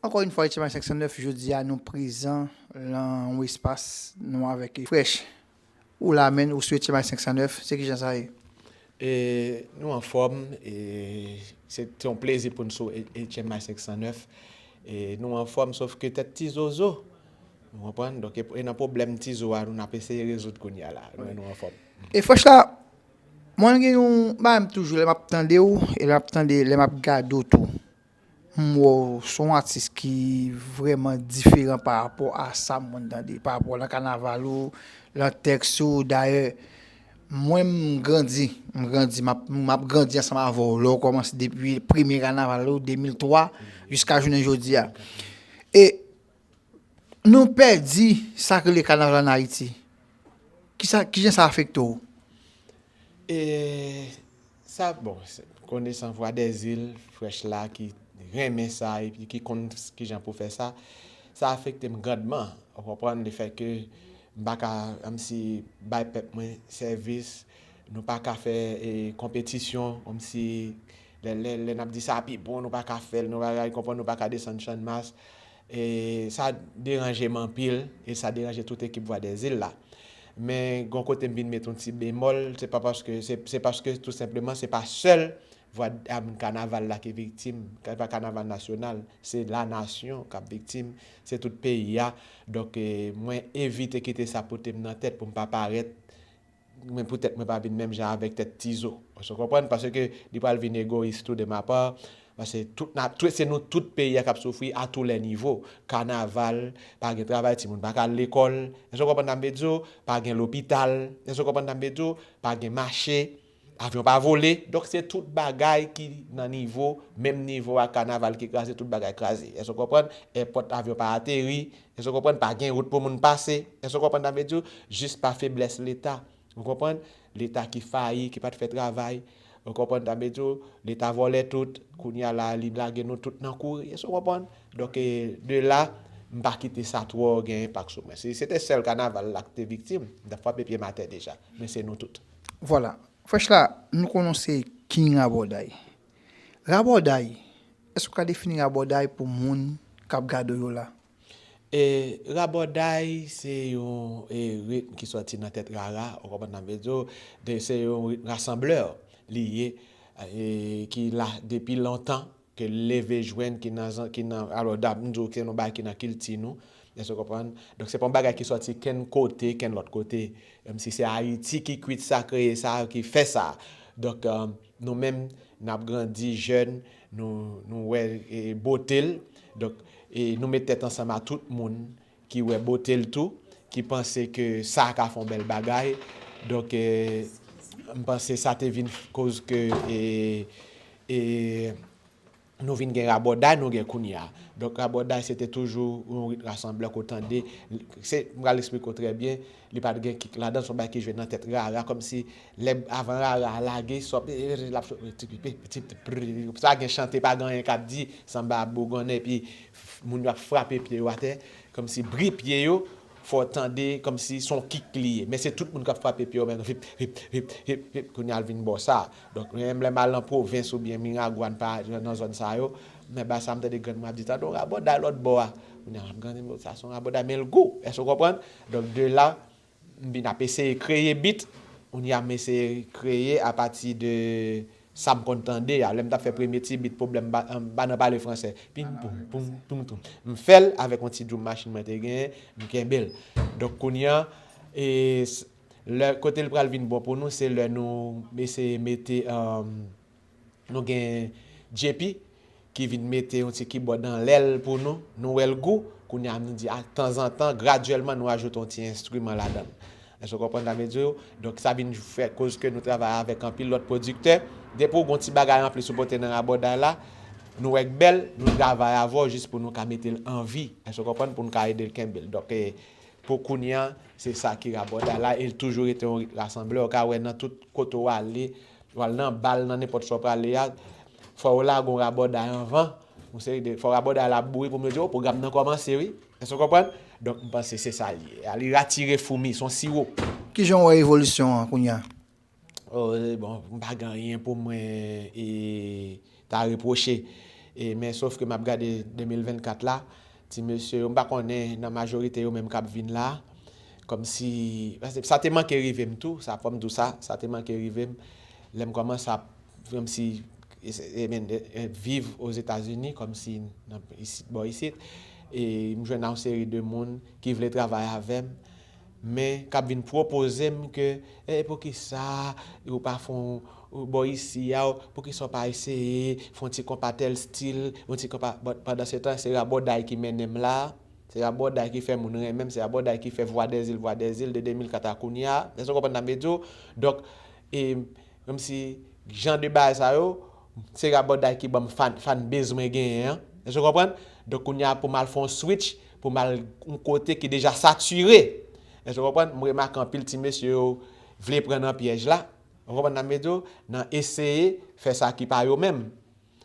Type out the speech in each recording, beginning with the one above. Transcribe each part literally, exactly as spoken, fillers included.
Ankò yon fwa, H M I senk san nèf, jodi a nou prezan lan yon espas, nou avèk Fresh. Ou la menm, ou sou H M I senk san nèf, se kijan sa ye? E nou anfòm, e se te yon plezi pou n sou H M I senk san nèf. E nou anfòm, sof ke tèt ti zozo. Ou konprann? Donk, e, e nan pwoblèm ti zo a, nou n ap eseye rezoud kounye a la. Nou, nou anfòm. E Fresh la, mwen gen yon bagay m toujou, lè m ap tande w, e lè m ap tande, lè m ap gade w tou. M wè w se yon atis ki vrèman diferan pa rapò a sa m konn tande, pa rapò lan kanaval ou, lan tèks ou. Dayè, mwen m grandi, m grandi, m ap, m ap grandi ansanm avè w lè w kòmanse depi premye kanaval ou, de mil twa, jiska jounen jodi a. E nou pèdi sa k rele kanaval ann Ayiti. Kisa, kijan sa afekte w? E sa, bon, konesan Vwadèzil, Fresh la, ki renmen sa, epi ki konn kijan pou fè sa, sa afekte m grandman. Ou konprann, lefètke m pa ka, kòmsi, bay pèp mwen sèvis, nou pa ka fè e, konpetisyon, kòmsi, lè, lè, lè n ap di sa pi bon, nou pa ka fè l, nou pa ka, konprann, nou pa ka desann Channmas. E sa deranje m anpil, e sa deranje tout ekip Vwadèzil la. Men, gon kote m vin met yon ti bemòl, se pa paske, se, se paske tou senpleman, se pa sèl vwa, am, kanaval la ki viktim, se pa kanaval nasyonal, se lanasyon k ap viktim, se tout peyi a. Donk, e, mwen evite kite sa pote m nan tèt pou m pa parèt, men poutèt mwen pa vin menm jan avèk tèt ti zo. Èske w konprann? Paske li pral vin egoyis tou de ma pa. Paske tout, n ap, tout, se nou tout peyi a k ap soufri a tou lè nivo. Kanaval, pa gen travay, timoun pa ka al lekòl. Èske w konprann sa m vle di w? Pa gen lopital. Èske w konprann sa m vle di w? Pa gen mache. Avyon pa vole. Donk, se tout bagay ki nan nivo, menm nivo a kanaval ki kraze, tout bagay kraze. Èske w konprann? Èpòt, avyon pa ateri. Èske w konprann? Pa gen wout pou moun pase. Èske w konprann sa m vle di w? Jis pa feblès Leta. Ou konprann? Leta ki fayi, ki pa t fè travay. Ou konprann sa m vle di w? Leta vòlè tout. Kounye a la, li lage nou tout nan kouri. Èske w konprann? Donk, e, de la, m pa kite sa twò gen enpak sou mwen. Se, se te sèl kanaval la k te viktim, m t ap frape pye m atè deja. Men se nou tout. Vwala. Fresh la, nou konnen w se king rabòday. Rabòday, èske w ka defini rabòday pou moun k ap gade w yo la? E, rabòday, se yon, e, ritm ki sòti nan tèt rara, ou konprann sa m vle di w, de, se yon ritm rasanblè li ye, e, ki la depi lontan, ke leve jwenn, ki nan, ki nan, alò, da, m di w, se yon bagay ki nan kilti nou, èske w konprann? Donk, se pa yon bagay ki sòti kenn kote, kenn lòt kote, menm si se Ayiti ki kwit sa, kreye sa, ki fè sa. Donk, e, nou menm, n ap grandi jèn, nou, nou wè, e, bote l. Donk, e, nou met tèt ansanm a tout moun ki wè bote l tou, ki panse ke sa ka fè yon bèl bagay. Donk, e, m panse sa te vin koz ke, e, e, nou vin gen rabòday nou gen kounye a. Donk, rabòday se te toujou yon rit rasanblè ke w tande. Se, m pral eksplike w trè byen, li pa t gen kik ladan, se yon bagay ki jwe nan tèt rara, kòmsi lè avan rara a lage, sòp, l ap, sa gen chante, pa gen anyen k ap di, sanba ap bougonnen, epi moun yo ap frape pye yo atè, kòmsi bri pye yo, fò w tande, kòmsi se yon kik li ye. Men se tout moun k ap frape pye yo, men vip, vip, vip, vip, vip, kounye a l vin bò sa. Donk, menm lè m al nan pwovens oubyen Miragwàn, pa nan zòn sa yo, men ba sa m tande grann mwen ap di, tande yon rabòday lòt bò a. Kounye a, m gade, sa se yon rabòday, men l gou. Èske w konprann? Donk, de la, m vin ap eseye kreye bit. Kounye a, m eseye kreye apati de sa m konn tande a. Lè m t ap fè premye ti bit, pwoblèm, m pa, m pa nan pale fransè. Pim, poum, poum, poum, poum. M fè l avèk yon ti drum machine mwen te genyen, m kenbe l. Donk, kounye a, e, s-, lè, kote l pral vin bon pou nou, se lè nou eseye mete, e, nou gen J P ki vin mete yon ti kibòd anlè l pou nou, nou wè l gou, kounye a nou di, a, tanzantan, gradyèlman, nou ajoute yon ti enstriman ladan l. Èske w konprann sa m vle di w? Donk, sa vin fè koz ke nou travay avèk anpil lòt pwodiktè. Depi w gen yon ti bagay anplis ou pote nan rabòday la, nou wè k bèl, nou travay avè w jis pou nou ka mete l an vi. Èske w konprann? Pou nou ka ede l kenbe l. Donk, e, pou kounye a, se sa ki rabòday la, e l toujou rete yon rit rasanblè. Ou ka wè nan tout kote w ale, w al nan bal, nan nenpòt sa w prale a, fò w lage yon rabòday anvan. Yon seri de, fò rabòday la boure pou moun yo di, o, pwogram nan kòmanse, wi. Èske w konprann? Donk, m panse se sa l ye. Li atire foumi, se yon siwo. Kijan w wè evolisyon an kounye a? O, e, bon, m pa gen anyen pou mwen, e, ta repwoche. E, men sof ke m ap gade de mil vennkat la, ti mesye yo, m pa konnen nan majorite yo menm k ap vin la, kòmsi, paske sa te manke rive m tou, sa fò m di w sa, sa te manke rive m, lè m kòmanse ap, kòmsi, e, e, men, e, e, viv Ozetazini, kòmsi nan isit, bò isit, e m jwenn yon seri de moun ki vle travay avè m, men k ap vin pwopoze m ke, e, poukisa ou pa fè yon, ou bò isi a, poukisa w pa eseye fè yon ti konpa tèl stil, yon ti konpa, bon, pandan se tan, se rabòday ki mennen m la, se rabòday ki fè moun renmen m, se rabòday ki fè Vwadèzil, Vwadèzil de de mil kat a kounye a, èske w konprann sa m vle di w? Donk, e, kòmsi jan de bagay sa yo, se rabòday ki ban m fan, fanbase mwen genyen an. Èske w konprann? Donk, kounye a pou m al fè yon switch, pou m al yon kote ki deja satire. Èske w konprann? M remake anpil ti mesye yo vle pran nan pyèj la. Ou konprann sa m vle di w? Nan eseye fè sa ki pa yo menm.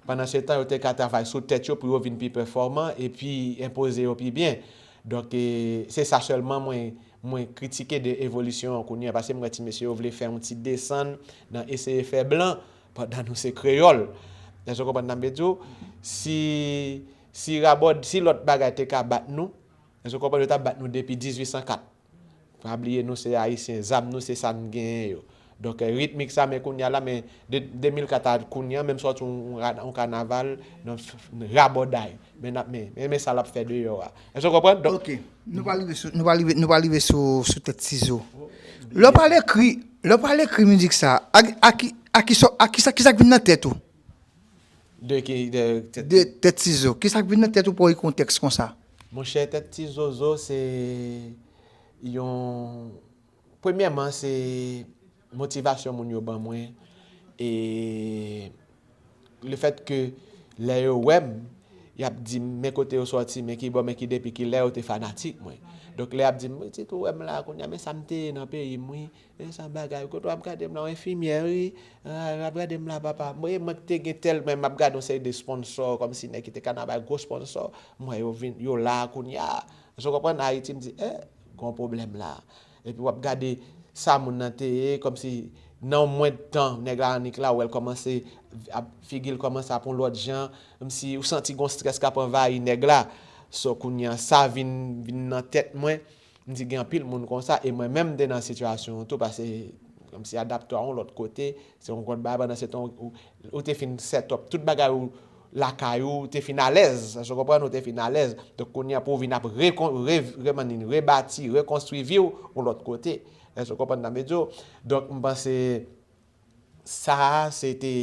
Pandan se tan, yo te ka travay sou tèt yo pou yo vin pi pèfòman epi enpoze yo pi byen. Donk, e, se sa sèlman mwen, mwen kritike de evolisyon an kounye a, paske m wè ti mesye yo vle fè yon ti desann nan eseye fè blan, pandan nou se kreyòl. Èske w konprann sa m vle di w? Si, si rabòd, si lòt bagay te ka bat nou, èske w konprann, yo t ap bat nou depi dizuit san kat. Pa bliye, nou se Ayisyen, zam nou se sa n genyen yo. Donk, e, ritmik sa, men kounye a la, men de, de mil kat a kounye a, menm sòti yon, yon ra-, yon kanaval, nan f-, f-, rabòday. Men n ap, men, men, men sa l ap fè deyò a. Èske w konprann? Donk, ok, nou pral rive sou, nou pral rive, nou pral rive sou, sou Tèt Sizo. Lè w pral ekri, lè w pral ekri mizik sa, a, a ki, a ki sa, a ki sa, ki sa k vin nan tèt ou? De ki, de, de Tèt Sizo. Ki sa k vin nan tèt ou pou w ekri yon tèks konsa? Monchè, Tèt Ti Zozo, se yon, premyèman, se motivasyon moun yo ban mwen. E lefètke lè yo wè m, y ap di m, men kote yo sòti, men ki bò, men ki depi ki lè yo te fanatik mwen. Donk, lè y ap di m, "Pitit, ou wè m la, kounye a, men sa m te ye nan peyi m, wi." E sa bagay, kote w ap gade m la, w enfimyè, wi. Ah, w ap gade m la, papa. Mwen, mwen te gen tèl, mwen, m ap gade yon seri de sponsò, kòmsi nèg ki te ka nan bay gwo sponsò. Mwen, yo vin, yo la kounye a. Èske w konprann? Ayiti, m di, eh, gon pwoblèm la. Epi w ap gade sa moun nan te ye, kòmsi nan yon mwen tan, nèg la annik la, w wè l kòmanse, ap, figi l kòmanse ap yon lòt jan, kòmsi ou santi gon strès k ap anvayi nèg la. So, kounye a, sa vin, vin nan tèt mwen. M di gen anpil moun konsa, e mwen menm m te nan sitiyasyon an tou, paske kòmsi adapte w a yon lòt kote, se yon lòt bagay, pandan se tan ou, ou te fin set up tout bagay ou lakay ou, ou te fin alèz, èske w konprann, ou te fin alèz. Donk, kounye a pou w vin ap rekon-, re-, re-, rebati, rekonstwi vi w yon lòt kote. Èske w konprann sa m vle di w? Donk, m panse sa a, se te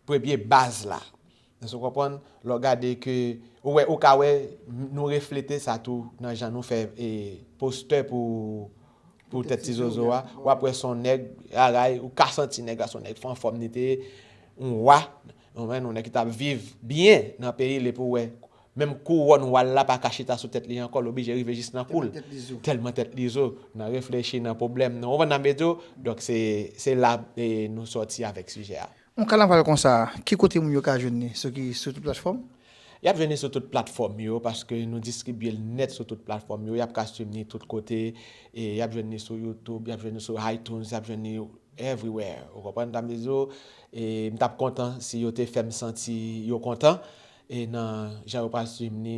premye baz la. Èske w konprann? Lè w gade ke, ou wè, ou ka wè, nou reflete sa tou nan jan nou fè, e, postè pou, pou Tèt Ti Zozo a. W ap wè se yon nèg, aray, ou ka santi nèg la se yon nèg anfòm, li te yon wa, yon nèg ki t ap viv byen nan peyi l, epi w wè, menm kouwòn wa l la pa ka chita sou tèt li ankò, l oblije rive jis nan kou l. Tèlman tèt li zo. Tèlman tèt li zo, nan reflechi, nan pwoblèm, nan, ou konprann sa m vle di w? Donk, se, se la, e, nou sòti avèk sijè a. Yon kanaval konsa, ki kote moun yo ka jwenn li? Sou ki, sou tout platfòm? Y ap jwenn li sou tout platfòm yo, paske nou distribye l nèt sou tout platfòm yo. Y ap ka stream li tout kote, e y ap jwenn li sou YouTube, y ap jwenn li sou iTunes, y ap jwenn li everywhere. Ou konprann sa m vle di w? E m t ap kontan si yo te fè m santi yo kontan, e nan jan yo pral stream li.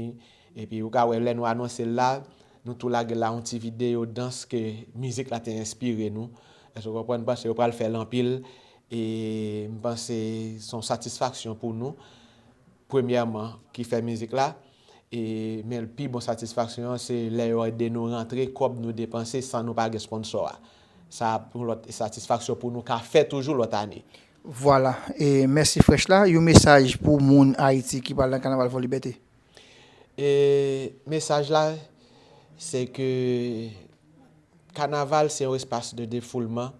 Epi ou ka wè lè nou anonse l la, nou tou lage la yon ti videyo dans ke mizik la te enspire nou. Èske w konprann? M panse yo pral fè l anpil. E m panse se yon satisfaksyon pou nou, premyèman, ki fè mizik la. E, men pi bon satisfaksyon an, se lè yo ede nou rantre kòb nou depanse san nou pa gen sponsò a. Sa ap yon lòt satisfaksyon pou nou ka fè toujou lòt ane. Vwala. E mèsi Fresh la. Yon mesaj pou moun Ayiti ki pral nan kanaval Fò Libète. E mesaj la, se ke kanaval se yon espas de defoulman.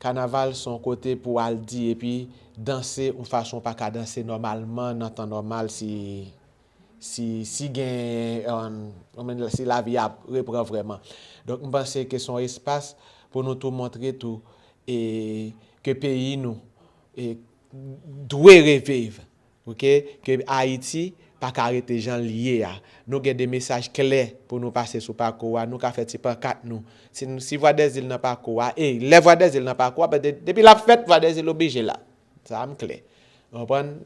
Kanaval se yon kote pou w al di epi danse yon fason w pa ka danse nòmalman nan tan nòmal si, si, si gen, um, si lavi a ap reprann vrèman. Donk, m panse ke se yon espas pou nou tou montre tou, e, ke peyi nou, e, dwe reviv. Oke, ke Ayiti pa ka rete jan l ye a. Nou gen de mesaj klè pou nou pase sou pakou a, nou ka fè ti pankat nou. Si, si Vwadèzil nan pakou a, e lè Vwadèzil nan pakou a, de, depi l ap fèt, Vwadèzil oblije la. Sa a m klè. Ou konprann?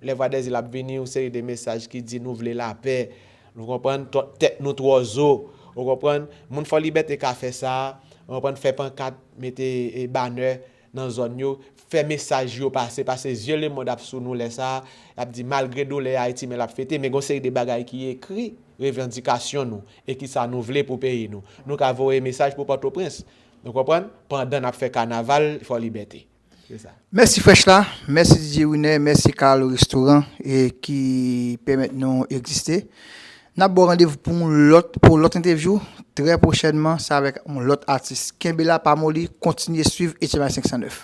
Lè Vwa dèzil ap vini, yon seri de mesaj ki di nou vle lapè. Ou konprann? Tèt nou twò zo. Ou konprann? Moun Fò Libète ka fè sa. Ou konprann? Fè pankat, mete banè nan zòn yo, fè mesaj yo pase, paske zye lemonn ap sou nou lè sa a. Y ap di malgre doulè Ayiti, men l ap fete, men gen yon seri de bagay ki ekri, revandikasyon nou, e ki sa nou vle pou peyi nou. Nou ka voye mesaj pou Pòtoprens, nou konprann, pandan n ap fè kanaval Fò Libète. Se sa. Mèsi Frèch la, mèsi DJ Winer, mèsi Carlo Restaurant e ki pèmèt nou egziste. N ap ba w randevou pou yon lòt, pou yon lòt entèvyou trè pwochènman, se avèk yon lòt atis. Kenbe la, pa moli, kontinye swiv H M I senk san nèf.